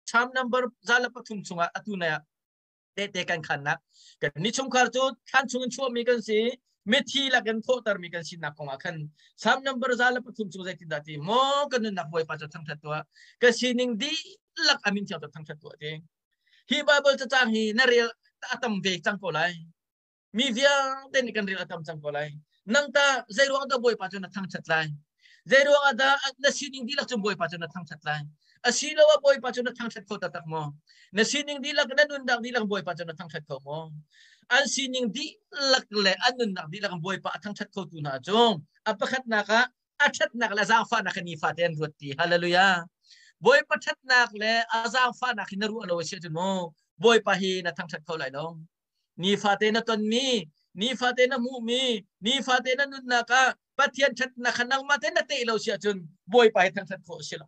Psalm number 103 chungah atu nai ah tehte kan khannak kan ni chungkhar cu thlan chung in chuahmi kan si mithi lakin thawhtermi kan sinak kongah khan Psalm number 103 chung zeitindah ti maw kan nunnak Bawipa cu thangthat tuah ka sining dihlak amin thiang cu thangthat tuah ti hi Bible cacang hi na rel a tam ve cang ko lai Mi vialte nih kan ril a tam cang ko lai. Nang ta zeiruang dah Bawipa cu na thangṭhat lai? Zeiruang ah dah na sining dihlak cu Bawipa cu na thangṭhat lai? Asiloah Bawipa cu na thangṭhat kho taktak maw? Na sining dihlak, na nunnak dihlak Bawipa cu na thangṭhat kho maw? An sining dihlak le an nunnak dihlak Bawipa a thangṭhat khotu hna cu a pakhatnak ah a ṭhatnak le a zaangfahnak hi nifate an ruat ti. Hallelujah. Bawipa ṭhatnak le a zaangfahnak hi na ruah lo a si ahcun mu Bawipa hi na thangṭhat kho lai lo. Nifate na tonmi, nifate na hmuhmi, nifate na nunnak ah Pathian ṭhatnak kha nangmah te na teh lo si ahcun Bawipa hi thangṭhat khawh a si lo.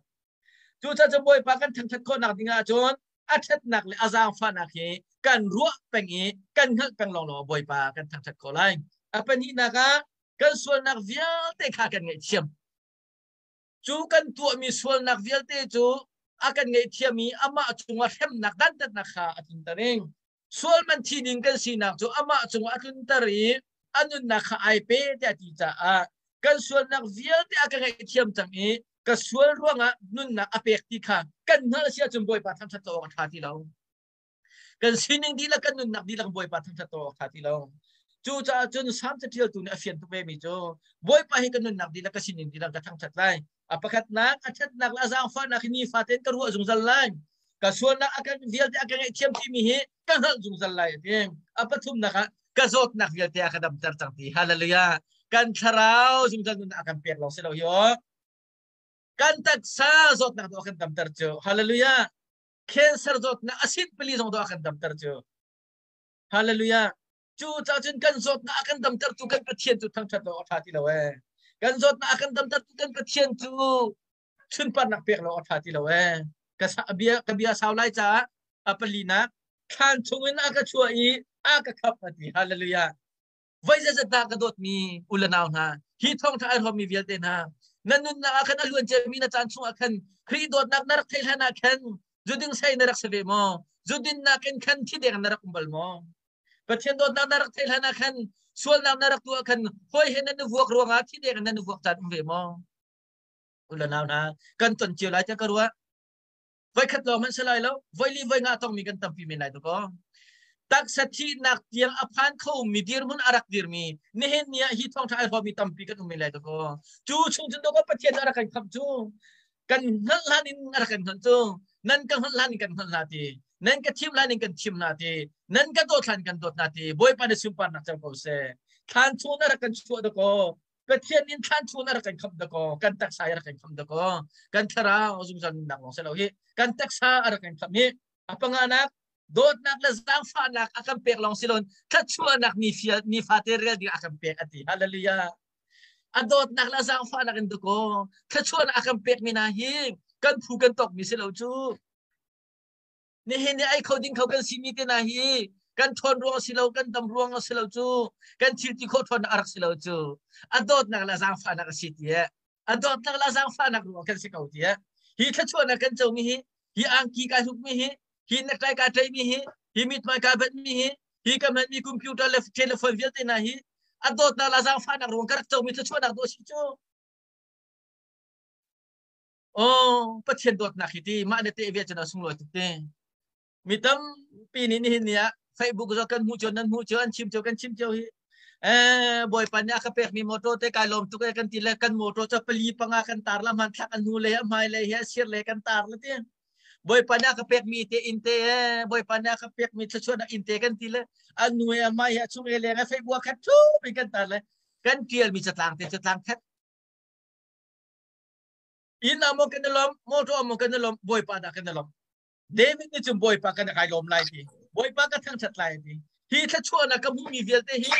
Cucaah cun Bawipa kan thangṭhat khawhnak ding ahcun a ṭhatnak le a zaangfahnak hi kan ruah peng i kan hngalh peng lawnglawng ah Bawipa kan thangṭhat khawh lai. A pahnihnak ah kan sualnak vialte kha kan ngaihthiam. Cu kan tuahmi sualnak vialte cu a kan ngaihthiam i amah cungah hremnak dantatnak kha a tlunter i sual man thi ding kan sinak cu amah cungah a tlunter i a nunnak kha ai pe tiah ti caah kan sualnak vialte a ka ngaihthiam cang i ka sual ruangah nunnak a pek ti kha kan hngalh si ahcun Bawipa thangṭhat awk a ṭha ti lo. Kan sining dihlak kan nunnak dihlak Bawipa thangṭhat awk a ṭha ti lo. Cucaah cun Salm caṭialtu nih a fian tuk vemi cu Bawipa hi ka nunnak dihlak ka sining dihlak ka thangṭhat lai. A pakhatnak a ṭhatnak le a zaangfahnak hi nifatein ka ruah zungzal lai. Ka sualnak a kan vialte a ka ngaihthiam timi hi ka hngalh zungzal lai a ti. A pathumnak ah ka zawtnak vialte a ka damter cang ti. Hallelujah. Kan thlarau zungzal nunnak a kan pek lawng si lo hi aw. Kan taksa zawtnak tu a kan damter cu. Hallelujah. Cancer zawtnak a sin pali zong tu a kan damter cu. Hallelujah. Cu cun kan zawtnak a kan damtertu kan Pathian cu thangṭhat lo a ṭha ti lo ee. Kan zawtnak a kan damtertu kan Pathian cu sunparnak pek lo a ṭha ti lo ee. Ka bia ka bia sau lai caah a palinak thlan chungin a ka chuah i a ka khap a ti. Hallelujah. Voi zeizat dah ka dawtmi u le nau hna, hi thawngṭha ai hrawmmi vialte hna, na nunnak ah khan a luan ciami na caan chungah khan Khrih dawtnak na rak theih hlan ah khan zuding sei na rak si ve maw? Zudinnak in khan thi deng na rak um bal maw? Pathian dawtnak na rak theih hlan ah khan sualnak na rak tuah khan hawi he nan i vuak ruangah thi deng in nan i vuak caan um ve maw? U le nau hna, kan ton cio lai tiah ka ruah. Voikhat lawng hmanh si lai lo, voili voi nga tongmi kan tampi men lai dakaw. Taksa thihnak tiang a phan kho mi dirhmun a rak dirmi nihin ni ah hi thawngṭha ai hrawmmi tampi kan um men lai dakaw. Cu chung cun dakaw Pathian a rak kan khamh cu kan hngalh hlan in a rak kan hngalh cu nan ka hngalh hlan in kan hngalh hna ti nan ka thim hlan in kan thim hna ti nan ka dawt hlan kan dawt hna ti Bawipa nih sunparnak co ko seh thlan chung na rak kan chuah dakaw Pathian in thlan chung na rak kan khamh dakaw kan taksa i rak kan khamh dakaw kan thlarau zungzal nunnak lawng si lo hi kan taksa a rak kan khamh hi a panganak dawtnak le zaangfahnak a kan pek lawng si loin thluachuahnak ni fate rel ding a kan pek a ti hallelujah A dawtnak le a zaangfahnak in dakaw thluachuahnak a kan pekmi hna hi kan phu kan tawkmi si lo cu. Nihin ni ei kho ding kho kan simi te hna hi kan ṭhawn ruang a si lo, kan dam ruang a si lo cu, kan thil ti khawh ṭhawn a rak si lo cu. A dawtnak le a zaangfahnak a si ti eh. A dawtnak le a zaangfahnak ruang kan si ko ti eh. Hi thluachuahnak kan comi hi, hi angki kai hrukmi hi, hi necktie kaa ṭaihmi hi, hi mithmai kaa benhmi hi, hi ka hmanmi computer le telephone vialte hna hi a dawtnak le zaangfahnak ruang ka rak comi thluachuahnak dawh si cu. Oh, Pathian dawtnak hi ti mah na te ve cun a sunglawi tuk te. Mi tampi nih nihin ni ah Facebook zo kan hmuh cio nan hmuh cio an chim cio kan chim cio hi eh bawipa nih a ka pekmi motor te kai lawm tuk e kan ti le kan motor cu pali panga kan tar la hmanthlak an hnu le a hmai le hi a sir le kan tar la ti Bawipa nih a ka pekmi te inn te ee Bawipa nih a ka pekmi thluachuahnak inn te kan ti le a nu he a mai he a chung he leng he Facebook khat thup in kan tar le kan tialmi catlang te catlang khat inn ah maw kan i lawm motor ah maw kan i lawm Bawipa dah kan i lawm David nih cun Bawipa kan kai lawm lai ti Bawipa ka thangṭhat lai ti hi thluachuahnak ka hmuhmi vialte hi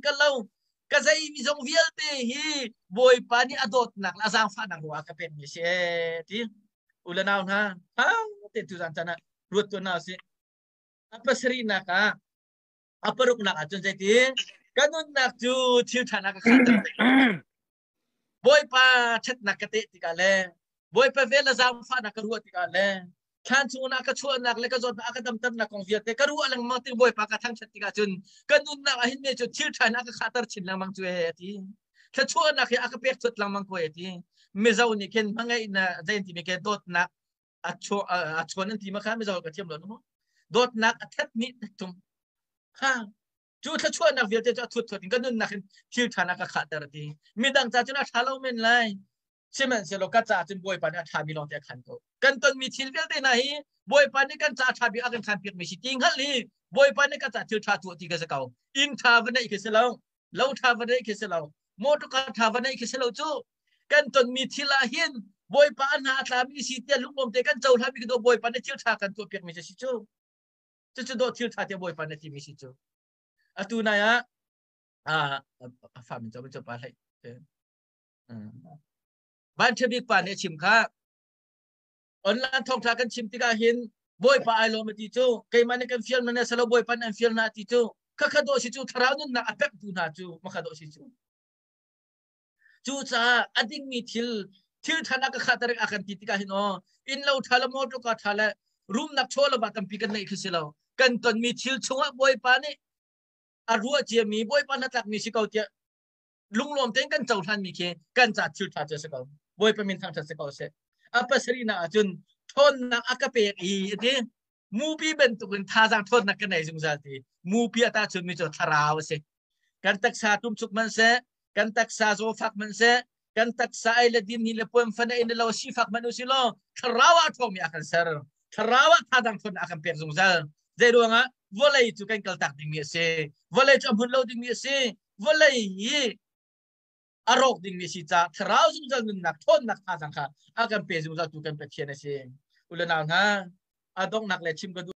ka lo ka zei mi zong vialte hi Bawipa nih a dawtnak le a zaangfahnak ruangah ka pekmi si ee ti u le nau hna ha te tu zan chan ah ruat tuan hna usih a pasarihnak ah a paruknak ah cun zeiti ka nunnak cu thil ṭha nak ka khat Bawipa ṭhatnak ka teh tikah le. Bawipa vel le zaangfahnak ka ruah tikah le thlan chungin a ka chuahnak le ka zawtnak a ka damternak kong vialte ka ruah lengmang tik Bawipa ka thangṭhat tikah cun ka nunnak ah hin me cu thil ṭha in a ka khahter chin lengmang cu ee a ti. Thluachuahnak hi a ka pek thuat lengmang ko ee ti. Mizo nih khin hmangaihnak zei timi ke dawtnak a chawn an ti ma kha Mizo ka thiam lo mu. Dawtnak a that ni tum. Ha cu thluachuahnak vialte cu a thuat thuat in ka nunnak hin thil ṭha na ka khahter ti. Midang ca cun a ṭha lo men lai. Sihmanhsehlaw ka caah cun Bawipa nih a ṭhami lawngte a khan ko. Kan tonmi thil vialte hna hi Bawipa nih kan caah ṭha bik a kan khanpiakmi si ti hngalh hi Bawipa nih ka caah thil ṭha tuah ti ka si ko. Inn ṭha va neih khi si lo, lo ṭha va neih khi si lo, motor car ṭha va neih khi si lo cu kan tonmi thil ah hin Bawipa a hna a tlami si tiah lunglawm te kan cohlanmi khi dawh Bawipa nih thil ṭha kan tuahpiakmi cu si cu. Cucu dawh thil ṭha tiah Bawipa nih timi si cu. Atu nai ah a fa min co pa hlei. Van ṭha bik pa nih a chim kha online thawngṭha kan chim tikah hin Bawipa ai lawm ti cu keimah nih kan fial mana salo Bawipa nih an fial hna ti cu khakha dawh si cu thlarau nunnak a pektu hna cu makha dawh si cu. Cucaah a dingmi thil thil ṭhan a ka khah a kan ti tikah hin aw inn lo ṭha le motor car ṭha le rumnak chaw le va tampi kan neih khi si lo. Kan tonmi thil chungah Bawipa nih a ruah ciami Bawipa hnatlakmi si ko tiah lunglawm tein kan cohlanmi khi kan ca thil ṭha cu a si ko. Bawipa min thangṭhat si ko seh. A pasarihnak ahcun ṭhawnnak a ka pek i a ti. Mupi bantukin thazaang ṭhawnnak ka nei zungzal ti. Mupi a tahchunmi cu thlarau a si. Kan taksa tumchuk hmanh seh, kan taksa zawfak hmanh seh, kan taksa ei le din ni le puan fan ei le lo sifak hmanh usih law thlarau ah ṭhawngmi a kan ser. Thlarau ah thazaang ṭhawnnak a kan pek zungzal. Zei ruangah vawlei cu kan kaltak dingmi a si. Vawlei cu a hmun lo dingmi a si. Vawlei hi a rawk dingmi si caah thlarau zungzal nunnak ṭhawnnak thazaang kha a kan pe zungzal tu kan Pathian a si. U le nau hna, a donghnak le chim ka duh.